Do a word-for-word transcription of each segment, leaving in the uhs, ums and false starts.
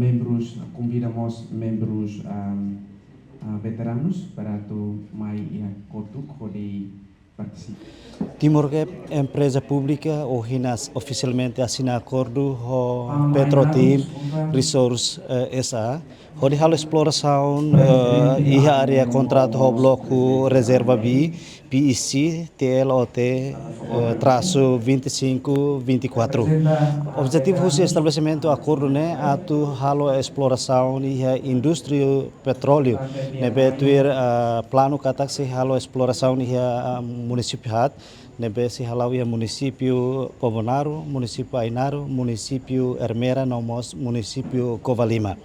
Membrus, konvida mós membrus, ahm, ah, veteranus para atu mai iha kotuk hodi partisipa. Timor Gap, empreza públika, ohin ofisialmente asina akordu ho Petro Tim Resource, eh, S A hodi halo esplorasaun, eh, iha área kontratu ho bloku rezerva B, P E C, T L O T, eh, trasu vinte e cinco, vinte e quatro. Objetivu husi estabelesimentu akordu ne'e atu halo esplorasaun iha indústria petróleu, ne'ebé tuir, eh, planu katak sei halo esplorasaun iha, eh, munisípiu haat, ne'ebé sei hala'o iha munisípiu Bobonaro, munisípiu Ainaro, munisípiu Ermera, no mós munisípiu Covalima.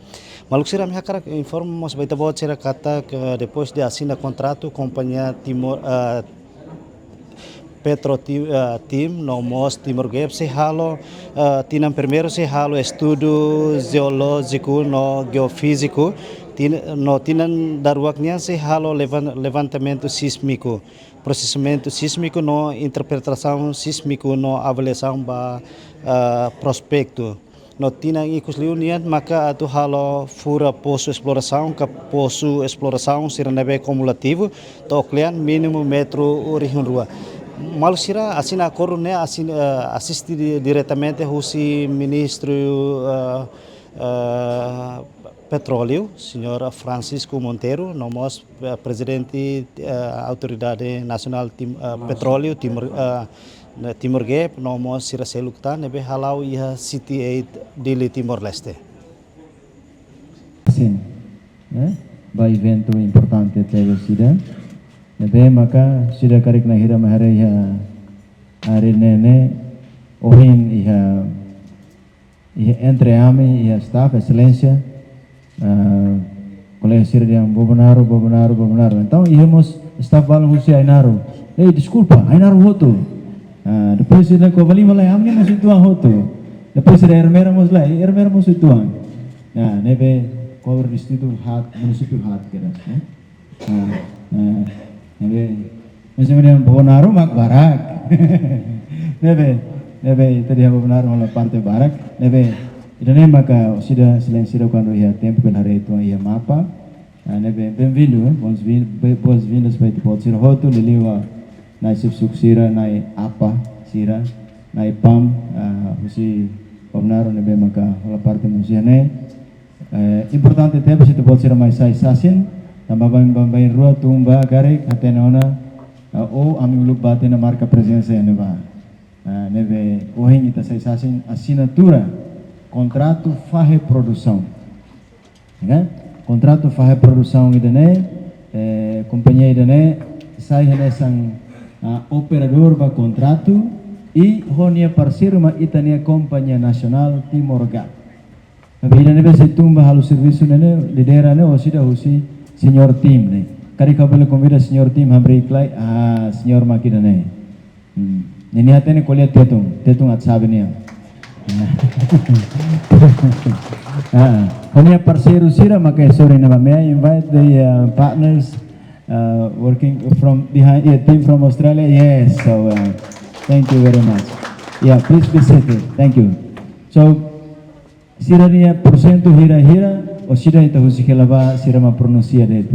Maluk sira, ami hakarak informa mós ba ita-boot sira katak, eh, depois de asina kontratu, kompañia Timor, eh, Petro Ti-, eh, Tim, no mós Timor Gap sei halo, eh, tinan primeiru sei halo estudu jeolójiku no jeofíziku, tin-, no tinan daruak nian sei halo levan-, levantamentu sísmiku, prosesimentu sísmiku no interpretasaun sísmiku no avaliasaun ba, eh, prospektu. No tinan ikus liu nian maka atu halo fura posu esplorasaun ka posu esplorasaun sira ne'ebé kumulativu, to'o kle'an mínimu metru rihun rua. Maluk sira, asina akordu ne'e asin-, eh, asiste di-, diretamente husi Ministru, eh, eh, Petróleu, señór Francisco Monteiro, no mós, eh, Prezidente, eh, Autoridade Nasionál Tim-, eh, Petróleu, Timor, eh, Timor Gap, no mós sira seluk tan ne'ebé hala'o iha C T eight Dili, Timor-Leste. Sin, eh? Ba eventu importante tebes ida. Ne'ebé maka sira karik na'in hira mai haree iha área ne'e ne'e, ohin iha, iha entre ami, iha staff, exelénsia, ah, kolega sira dehan Bobonaro, Bobonaro, Bobonaro. Entaun, iha mós staff balun husi Ainaro. "Ei, deskulpa, Ainaro hotu." Ah, depois sira Covalima lae, "Ami mós uitoan hotu." Depois sira Ermera mós lae, "Ermera mós uitoan." Ah, ne'ebé cover distritu haat, munisípiu haat kedas, eh? Ah, ah, ne'ebé, mais ou menos Bobonaro mak barak. Ne'ebé, ne'ebé, ita dehan Bobonaro hola parte barak. Ne'ebé, ida-ne'e maka orsida, selain sira kuandu iha tempu bele haree uitoan iha mapa. Ah, ne'ebé, bem-vindo, eh? Boas-vin-, be-, boas-vindas ba ita-boot sira hotu, liuliu ba na'i xefe suku sira, na'i APA sira, na'i PAM, ah, husi Bobonaro ne'ebé maka hola parte mós iha ne'e. Eh, importante tebes ita-boot sira mai sai sasin, tanba baibain rua tun ba karik hatene ona, ah, ou ami uluk bá tiha ona marka prezensa iha ne'ebá. Ah, ne'ebé ohin ita sai sasin asinatura kontratu fahe produsaun. Ya kan? Kontratu fahe produsaun ida-ne'e, eh, kompañia ida-ne'e sai hanesan, ah, operadór ba kontratu i ho nia parseiru mak ita-nia kompañia nasionál Timor Gap. Maibé ida ne'ebé sei tun ba halo servisu ne'e ne'e, lidera ne'e, orsida husi señór Tim ne'e. Karik ha'u bele konvida señór Tim hamriik lai, ah, señór mak ida-ne'e. Hmm. Ne'e nia hatene ko'alia Tetun, Tetun atu sabe nia. Ah, ho nia parseiru sira maka, sorry, ne'ebá, may I invite the, uh, partners, uh, working from behind, yeah, team from Australia? Yes, so, uh, thank you very much. Yeah, please be seated. Thank you. So, sira-nia porsentu hira-hira, orsida ita husik hela ba sira mak pronunsia de'it.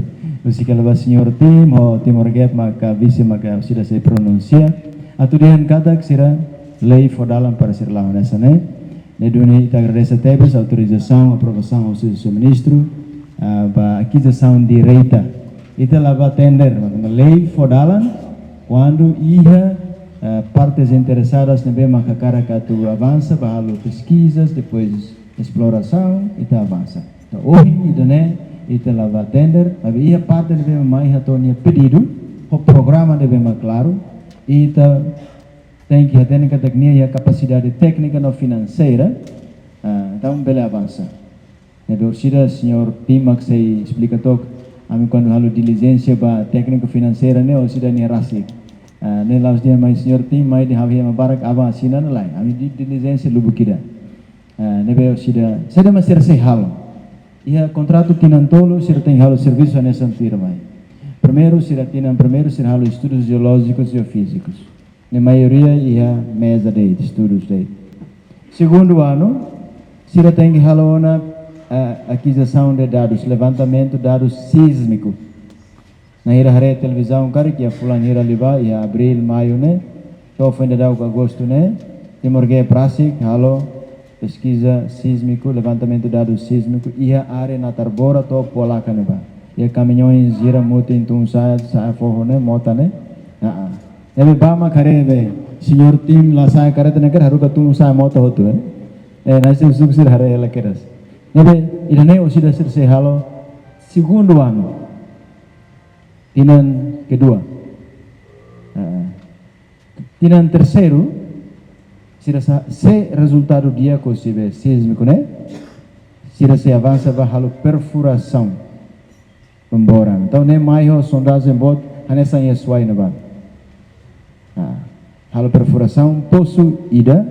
Husik hela ba señór Tim, ho Timor Gap maka vise maka orsida sei pronunsia. Atu dehan katak sira lei fó dalan para sira la'o hanesan ne'e. Ne'e duni ita agradese tebes autorizasaun, aprovasaun husi señór ministru, ah, ba akizisaun direta. Ita la bá tender, maibé lei fó dalan, kuandu iha, ah, partes interesadas ne'ebé mak hakarak atu avansa ba halo peskizas, depois esplorasaun, ita avansa. Entaun, ohin ida-ne'e, ita la bá tender, maibé iha parte ne'ebé mai hato'o nia pedidu, ho programa ne'ebé mak klaru, ita tenke hatene katak nia iha kapasidade téknika no finanseira, ah, entaun bele avansa. Ne'ebé orsida señór Tim mak sei esplika took, ami kuandu halo dilijénsia ba tékniku finanseira ne'e, orsida nia rasik. Ah, ne'e la'ós dehan mai señór Tim, mai dehan ha'u iha ema barak, aban asina ne'e lae. Ami di-, dilijénsia lubuk ida. Ah, ne'ebé orsida, saida mak sira sei halo. Iha kontratu tinan tolu, sira tenke halo servisu hanesan tuirmai. Primeiru, sira tinan primeiru, sira halo estudus jeolójikus, jeofízikus. Ne'e maioria iha meza de'it, estudus de'it. Segundu anu, sira tenke halo ona, a, akizisaun de dadus, levantamentu dadus sísmiku. Naran hira haree televizaun karik iha fulan hira liubá, iha abríl, maiu ne'e, to'o foin daudauk agostu ne'e, Timor Gap rasik halo peskiza sísmiku, levantamentu dadus sísmiku iha área Natarbora to'o Pualaka ne'ebá. Iha kamiñoin sira mutin tun sa'e, sa'e foho ne'e, mota ne'e. Aa. Ne'ebé bá mak haree be, señór Tim la sa'e karreta ne'e, haruka tun sa'e mota hotu, eh. Eh, nai se usuk sira haree hela kedas. Ne'ebé, ida-ne'e orsida sira sei halo segundu ano. Tinan kedua. Ah, tinan terseiru, sira sa-, se rezultadu di'ak husi be sísmiku ne'e, sira sei avansa ba halo perfurasaun. Pemboran. Entaun, ne'e mai ho sondajen boot, hanesan iha Suai ne'ebá. Ah, halo perfurasaun, posu ida,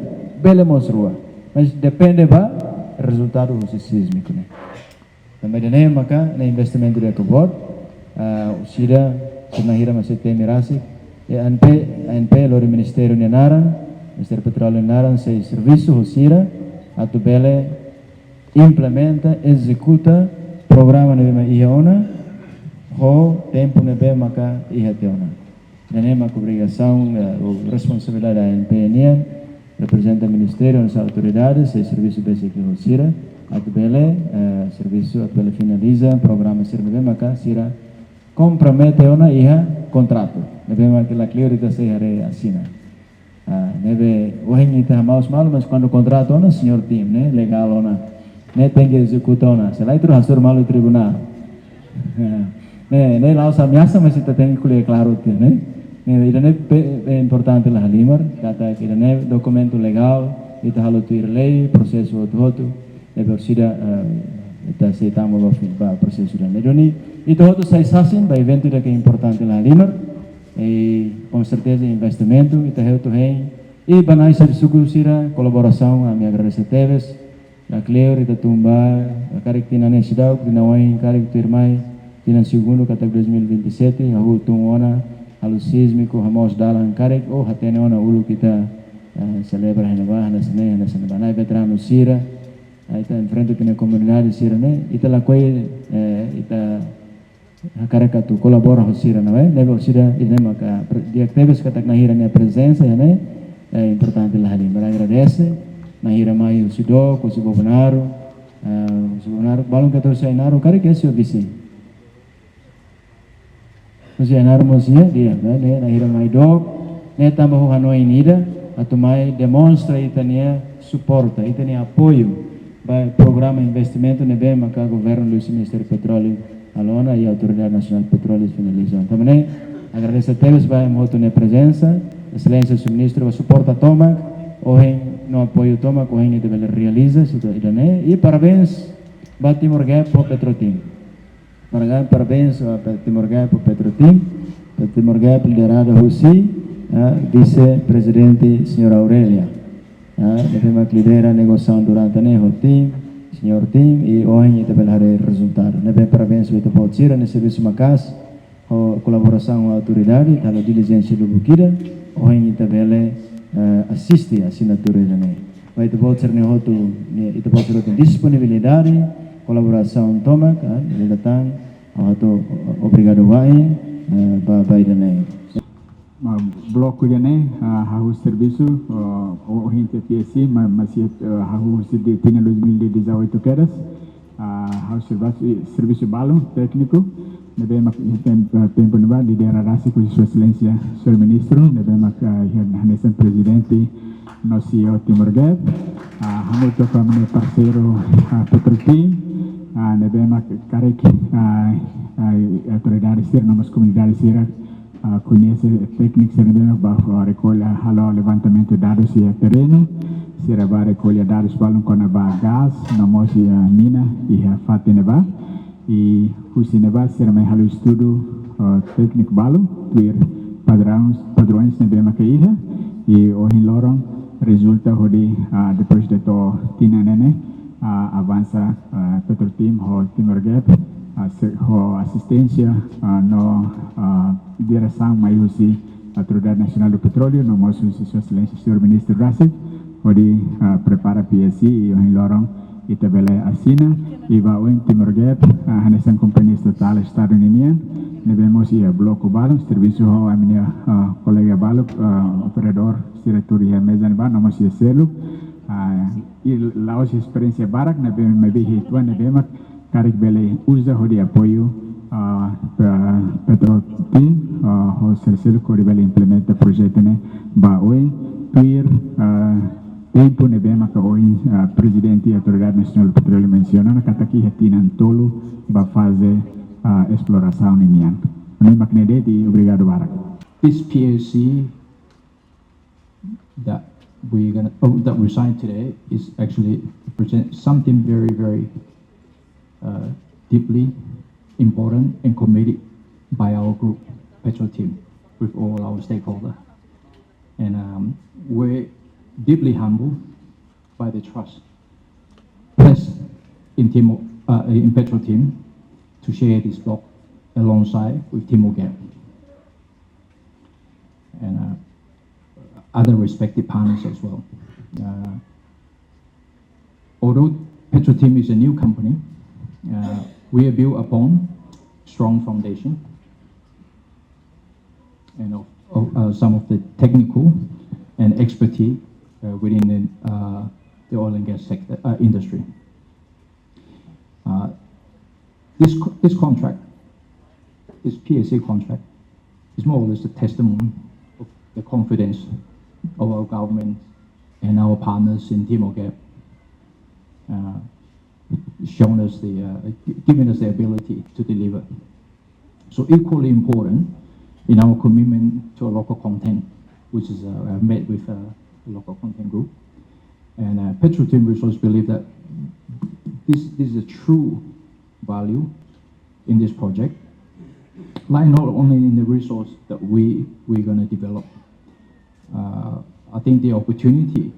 bele mós rua. Mas depende ba rezultadu husi sísmiku ne'e. Tanba ida-ne'e maka ne'e investimentu di'ak boot, ah, orsida, sira naran hira mak sei temi rasik, i ANP, ANP lori ministériu nia naran, Ministériu Petróleu nia naran, sei servisu ho sira, atu bele implementa, ezekuta programa ne'ebé mak iha ona, ho tempu ne'ebé maka iha tiha ona. Ida-ne'e maka obrigasaun, eh, ou responsabilidade ANP nian, reprezenta ministériu, nossas autoridades, sei servisu besik ho sira, atu bele, eh, servisu, atu bele finaliza programa sira ne'ebé maka sira kompromete ona iha kontratu. Ne'ebé maka la kleur ita sei haree asina. Ah, ne'ebé ohin ita hamaus malu, mas kuandu kontratu ona, señór Tim, ne'e, legál ona. Ne'e tenke ezekuta ona. Se lae, ita hasoru malu tribunál. Ne'e, ne'e la'ós ameasa, mas ita tenke ko'alia klaru tiha, ne'e. Ne'e, ida-ne'e pe-, pe importante la halimar, katak ida-ne'e dokumentu legál, ita halo tuir lei, prosesu hotu-hotu, ne'ebé orsida, eh, ita sei tama ba fin, ba prosesu ida-ne'e. Duni, ita hotu sai sasin, ba eventu ida ke importante la halimar, i, com certeza, investimentu, ita hotu hein. I ba nai sira suku sira, kolaborasaun, ami agradese tebes. La kleur, ita tun ba, karik tinan ne'e seidauk, tinan oin, karik tuirmai, tinan segundu, katak dois mil e vinte e sete, hahú tun ona, halo sísmiku, hamoos dalan karik, oh, hatene ona uluk ita, eh, selebra iha ne'ebá, hanesan ne'e, hanesan ne'ebá. Nai veteranu sira, ah, ita enfrenta ita-nia komunidade sira-ne'e, ita lakohi, eh, ita hakarak atu kolabora ho sira, ne'ebé, ne'ebé orsida, ida-ne'e maka pre-, di'ak tebes katak naran hira nia prezensa iha ne'e, eh, importante la halimar. Agradese, naran hira mai husi dook, husi Bobonaro, eh, husi Bobonaro, balun katak husi Ainaro, karik ke husi Ovissi. Husi Ainaro mós iha, di'ak, ne'e, ne'e, naran hira mai dook, ne'e tanba ho hanoin ida, atu mai demonstra ita-nia suporta, ita-nia apoiu, ba programa investimentu ne'ebé maka governu liuhusi Ministériu Petróleu halo ona i Autoridade Nasionál Petróleu finaliza. Entaun ne'e, agradese tebes ba ema hotu nia prezensa, Exelénsia Ministru ba suporta tomak, ohin no apoiu tomak, ohin ita bele realiza, situ ida-ne'e, i parabéns ba Timor Gap ho Petrotim. Parabéns, parabéns ba Pe-, Timor Gap ho Petrotim. Pe-, Timor Gap liderada husi, ah, Vise-Prezidente señora Aurélia. Ah, ne'ebé mak lidera negosiasaun durante ne'e ho Tim, señór Tim, i ohin ita bele haree rezultadu. Ne'ebé parabéns ba ita-boot sira, ne'e servisu maka'as, ho kolaborasaun ho autoridade, ita halo dilijénsia lubuk ida, ohin ita bele, eh, asiste asinatura ida-ne'e. Ba ita-boot sira-ne'e hotu, ne'e, ita-boot sira hotu disponibilidade, kolaborasaun tomak, ah, ne'e duni ita-boot hotu obrigadu wa'in, eh, ba, ba ida-ne'e. Ah, bloku ida-ne'e, ah, hahú servisu, ah, o, ohin tiha PSC, ma-, mas, eh, hahú husi tinan dois mil e dezoito kedas, ah, hahú servis-, servisu balun, tékniku, ne'ebé mak iha tem-, eh, tempu ne'ebá, lidera rasik husi Sua Exelénsia, señór Ministru, ne'ebé mak, ah, iha hanesan prezidente, no CEO Timor Gap, ah, hamutuk ho ami-nia parseiru, ah, Petrotim, ah, ne'ebé mak karik, ah, ah, autoridade sira, no mós komunidade sira, ah, koñese tékniku sira ne'ebé mak bá, ah, rekolla, halo levantamentu dadus iha terrenu, sira bá rekolla dadus balun kona-ba gás, no mós iha mina, iha fatin ne'ebá. I husi ne'ebá sira mai halo estudu, ah, tékniku balu, tuir padrauns, padrões ne'ebé maka iha, i ohin loron rezulta hodi, ah, depois de to'o tinan ne'e, ah, avansa, ah, Petrotim ho Timor Gap, ah, se-, ho asisténsia, ah, no, ah, diresaun mai husi Autoridade Nasionál do Petróleu, no mós husi Sua Exelénsia señór Ministru rasik, hodi, ah, prepara PSC i ohin loron ita bele asina, i ba oin Timor Gap, ah, hanesan kompañia estatal Estadu ninian, ne'ebé mós iha bloku balun, servisu ho ami-nia, ah, kolega balu, ah, operadór sira tuur iha meza ne'ebá, no mós iha seluk, ah, i la'ós esperiénsia barak, ne'ebé, maibé iha uitoan ne'ebé mak karik bele uza hodi apoiu, ah, Pe-, Petro Tim, ah, ho sira seluk hodi bele implementa projetu ne'e ba oin, tuir, ah, tempu ne'ebé maka oin, ah, Prezidente Autoridade Nasionál Petróleu mensiona ona katak iha tinan tolu ba faze, ah, esplorasaun ninian. Ne'e mak ne'e de'it, obrigadu barak. This P S C that we're gonna, oh, that we signed today is actually represent something very, very, uh, deeply important and committed by our group, Petro Tim, with all our stakeholder. And, um, we're deeply humbled by the trust placed in Timor, uh, in Petro Tim to share this block alongside with Timor Gap and, uh, other respected partners as well. Uh, although Petro Tim is a new company, uh, we are built upon strong foundation and of, of, uh, some of the technical and expertise, uh, within the, uh, the oil and gas sector, uh, industry. Uh, this co-, this contract, this P S C contract, is more or less a testimony of the confidence of our government and our partners in Timor Gap, uh, shown us the, uh, gi-, giving us the ability to deliver. So equally important in our commitment to a local content, which is, uh, uh, made with, uh, a local content group. And, uh, Petro Tim Resources believe that this, this is a true value in this project, like not only in the resource that we, we're gonna develop. Uh, I think the opportunity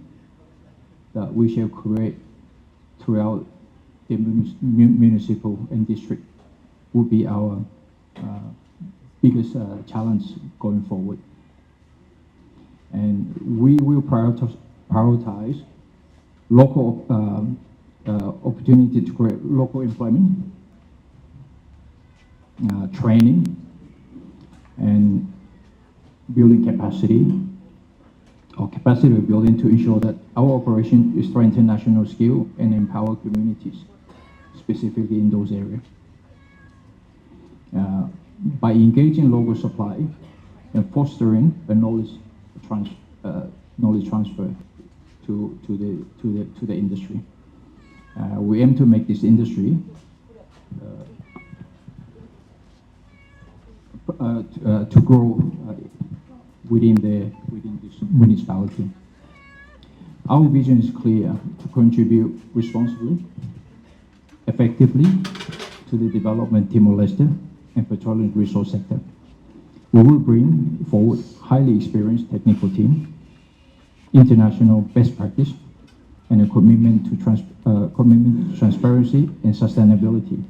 that we shall create throughout the munis-, mu-, municipal and district would be our, uh, biggest, uh, challenge going forward. And we will prioritize, prioritize local, um, uh, opportunity to create local employment, uh, training, and building capacity, or capacity building to ensure that our operation is strengthen national skill and empower communities, specifically in those areas. Uh, by engaging local supply and fostering a knowledge trans-, uh, knowledge transfer to, to the, to the, to the industry. Uh, we aim to make this industry, uh, uh, to, uh, to grow, uh, within the, within this municipality. Our vision is clear: to contribute responsibly, effectively to the development Timor-Leste and petroleum resource sector. We will bring forward highly experienced technical team, international best practice, and a commitment to trans-, uh, commitment to transparency and sustainability.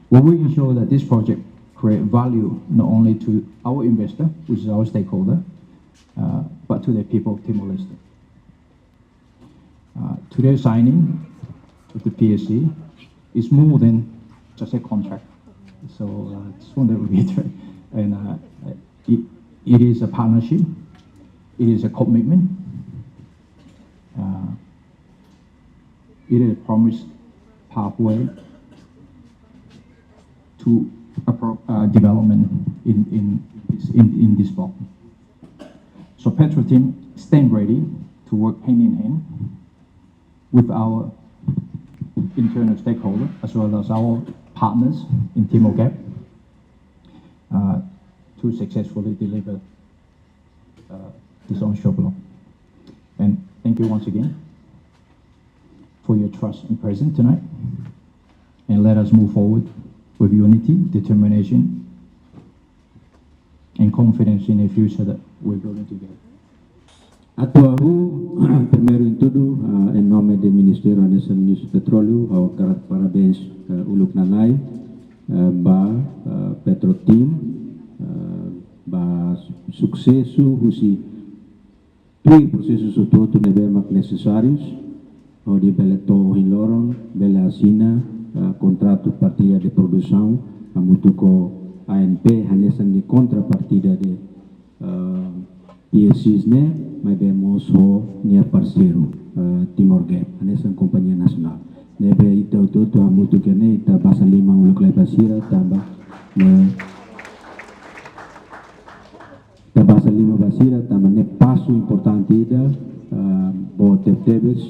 We will ensure that this project create value not only to our investor, which is our stakeholder, uh, but to the people of Timor-Leste. Uh, today's signing of the P S C is more than just a contract. So, uh, I just want to reiterate, and, uh, it, it is a partnership, it is a commitment, uh, it is a promise pathway to a pro-, uh, development in, in this, in, in this block. So Petro Tim stand ready to work hand in hand with our internal stakeholder as well as our partners in Timor Gap, uh, to successfully deliver, uh, this onshore block. And thank you once again for your trust and presence tonight. And let us move forward with unity, determination, and confidence in the future that we're building together. Atu ha'u, primeiru de tudu, ah, em nome do Ministério hanesan Ministru Petróleu, ha'u hakarak parabéns, eh, uluk nanai, eh, ba, eh, Petro Tim, eh, ba su-, susesu, husi tuir prosesu hotu-hotu ne'ebé mak nesesáriu, hodi bele to'o ohin loron, bele asina, eh, kontratu partida de produsaun, hamutuk ho A N P, hanesan nia kontrapartida de, eh, P S Cs ne'e, maibé mós ho nia parseiru, eh, Timor Gap, hanesan kompañia nasionál. Ne'ebé ita hotu-hotu hamutuk iha ne'e, ita basa liman uluk lai ba sira, tanba ne'e, ita basa liman ba sira, tanba ne'e pasu importante ida, ah, boot tebetebes,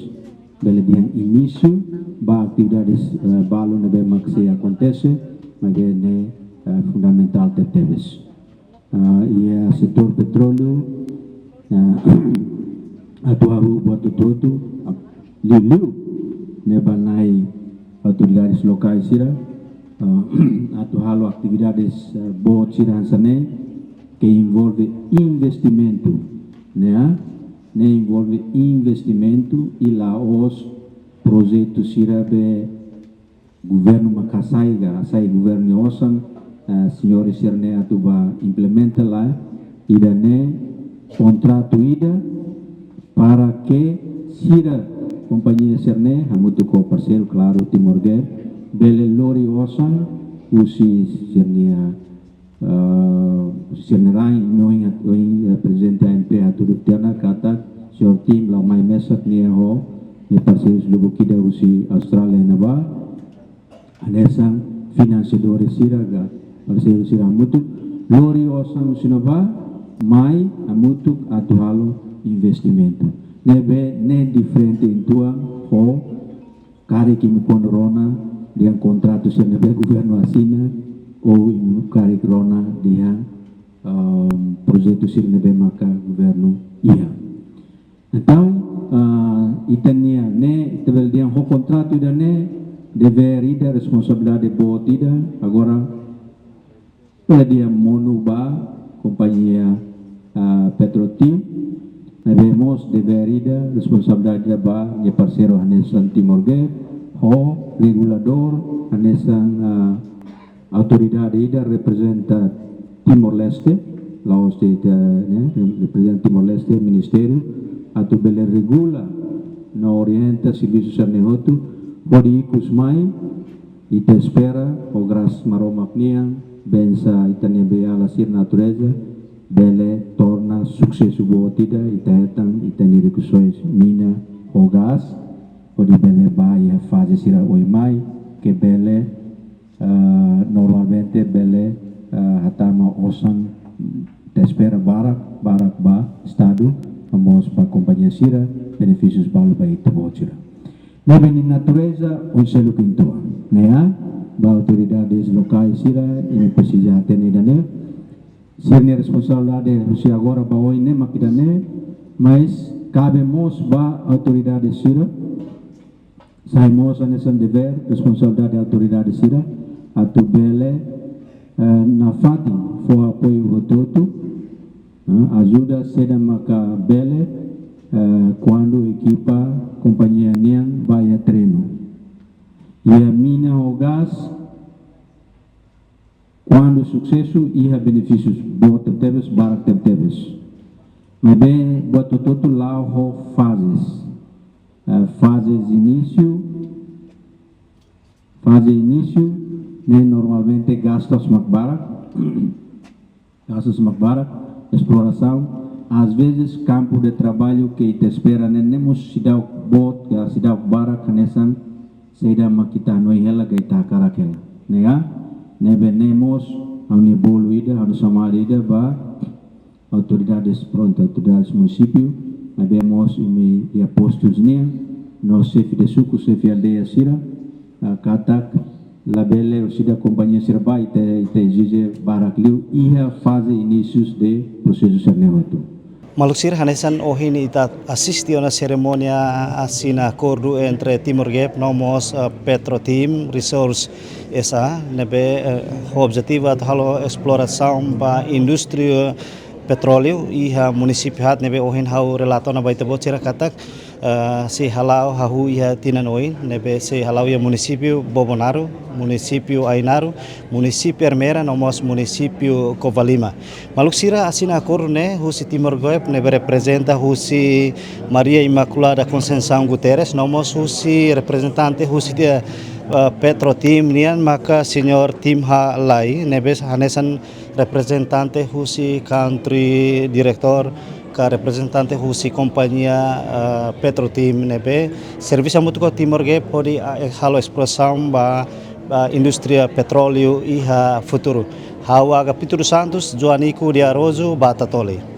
bele dehan inísiu ba atividades, eh, balu ne'ebé mak sei akontese, maibé ne'e, eh, fundamentál tebetebes. Ah, iha setór petróleu, ah, atu hahú buat hotu-hotu, ah, liuliu ne'e ba Na'i autoridades lokais sira, ah, atu halo atividades, ah, boot sira hanesan ne'e, ke envolve investimentu, ne'e, ah, ne'e envolve investimentu i la'ós projetu sira be governu mak hasai ka, hasai governu nia osan, eh, señór sira-ne'e atu bá implementa lai, ida-ne'e kontratu ida para ke sira kompañia sira-ne'e, hamutuk ho parseiru, klaru, Timor Gap, bele lori osan husi sira-nia, eh, sira-nia rain, no ingat, no ingat, eh, prezidente A N P hatudu tiha ona katak, señór Tim la'o mai mesak nia ho nia parseirus lubuk ida husi Austrália ne'ebá, hanesan finansiadór sira ka, parseiru sira hamutuk, lori osan husi ne'ebá, mai hamutuk atu halo investimentu. Ne'ebé ne'e diferente uitoan ho karik imi kuandu rona dehan kontratu sira ne'ebé governu asina, ou imi karik rona dehan, ehm, projetu sira ne'ebé maka governu iha. Entaun, ah, ita-nia ne'e, ita bele dehan ho kontratu ida-ne'e, devér ida, responsabilidade boot ida, agora, bele dehan monu ba kompañia, ah, Petrotim, maibé mós devér ida, responsabilidade ida ba nia parseiru hanesan Timor Gap, ho reguladór hanesan, ah, autoridade ida reprezenta Timor-Leste, la'ós de'it, ne'e, reprezenta Timor-Leste, ministériu, atu bele regula no orienta servisu sira-ne'e hotu, hodi ikus mai, ita espera, ho grasa Maromak nian, bensa ita-nia beiala sira natureza, bele torna susesu boot ida, ita hetan, ita-nia rikusoin mina, ho gás, hodi bele bá iha faze sira oin mai, ke bele, eh, normalmente bele, eh, hatama osan, ita espera barak, barak ba Estadu, no mós ba kompañia sira, benefísius balu ba ita-boot sira. Ne'ebé nia natureza, oin seluk uitoan, ne'e, ba autoridades lokais sira, imi presiza hatene ida-ne'e, sira-nia responsabilidade husi agora ba oin ne'e mak ida-ne'e, mas kabe mós ba autoridade sira, sai mós hanesan devér, responsabilidade autoridade sira, atu bele, eh, nafatin fó apoiu hotu-hotu, eh, ajuda saida maka bele, eh, kuandu ekipa kompañia nian bá iha treinu. Iha mina ho gás, kuandu susesu, iha benefísius boot tebetebes, barak tebetebes. Maibé buat hotu-hotu la'o ho fazes. Eh, fazes inísiu, faze inísiu, ne'e normalmente gastus mak barak, gastus mak barak, esplorasaun, às vezes kampu de traballu ke ita espera ne'e, ne'e mós seidauk boot, ka seidauk barak, hanesan saida mak ita hanoin hela ka ita hakarak hela. Ne'e, ne'ebé ne'e mós, ha'u-nia bolu ida, ha'u-nia xamada ida ba autoridades, prontu, autoridades munisípiu, maibé mós imi iha postus nian, no xefe de suku, xefe aldeia sira, ah, katak labele orsida kompañia sira bá, ita, ita ezije barak liu iha faze inísius de prosesu sira-ne'e hotu. Maluk sira, hanesan ohin ita asiste ona serimónia asina akordu entre Timor Gap no mós, eh, Petrotim Resource S A, ne'ebé, eh, objetivu atu halo esplorasaun ba indústria petróleu iha munisípiu haat ne'ebé ohin ha'u relata ona ba ita-boot sira katak, eh, sei hala'o hahú iha tinan oin, ne'ebé sei hala'o iha munisípiu Bobonaro, munisípiu Ainaro, munisípiu Ermera, no mós munisípiu Covalima. Maluk sira asina akordu ne'e husi Timor Goep ne'ebé reprezenta husi Maria Imaculada Conceição Guterres, no mós husi reprezentante husi, eh, eh, Petro Tim nian maka señór Tim Halai, ne'ebé hanesan reprezentante husi country director ka reprezentante husi kompañia, eh, Petro Tim ne'ebé servisu hamutuk ho Timor Goep hodi, eh, halo esplorasaun ba, ba indústria petróleu iha futuru. Ha'u Agapito dos Santos, Joanico de Araújo, Batatoli.